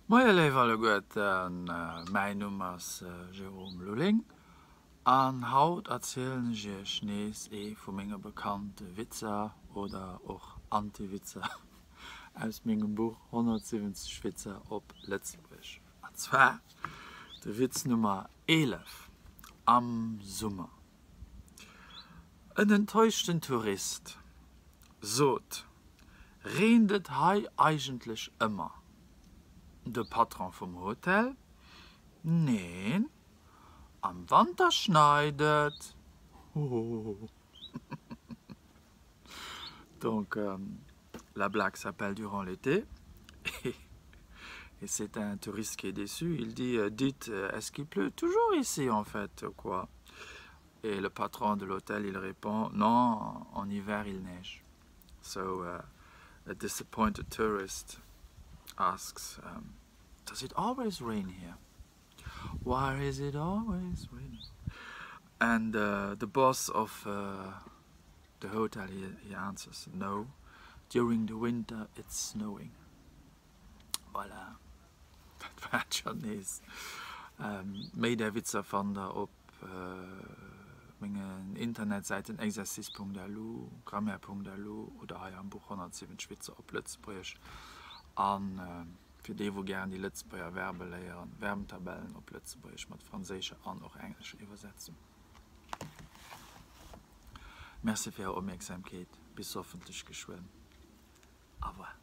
Moie léif alleguerten, mäin Numm ass Jérôme Lulling an haut erzielen ech iech nees ee vu menge bekannte Witzer oder och Anti-Witzer aus mengem Buch 170 Witzer op Lëtzebuergesch. An zwar de Witz Nummer 11, Am Summer. En enttäuschten Tourist sot, Reent et hei eigentlech ëmmer? De Patron vum Hotel, Neen, am Wanter schneit et. Hohoho. Donc la blague s'appelle Durant l'été et c'est un touriste qui est déçu, il dit, Dites, est-ce qu'il pleut toujours ici en fait quoi? Et le patron de l'hôtel il répond, Non, en hiver il neige. So uh, a disappointed tourist asks, um, Does it always rain here? Why is it always raining? And uh, the boss of uh, the hotel he, he answers, No, during the winter it's snowing. Voilà, dat war et schonn nees. Méi där Witzer fannt der op mengen Internetsäiten exercice.lu, grammaire.lu oder hei am Buch 170 Witzer op Lëtzebuergesch. A fir déi wou gären déi Lëtzebuerger Verbe léieren, Verbentabellen op Lëtzebuergesch mat franséischer an och englescher Iwwersetzung. Merci fir är Opmierksamkeet, bis hoffentlech geschwënn. Au revoir.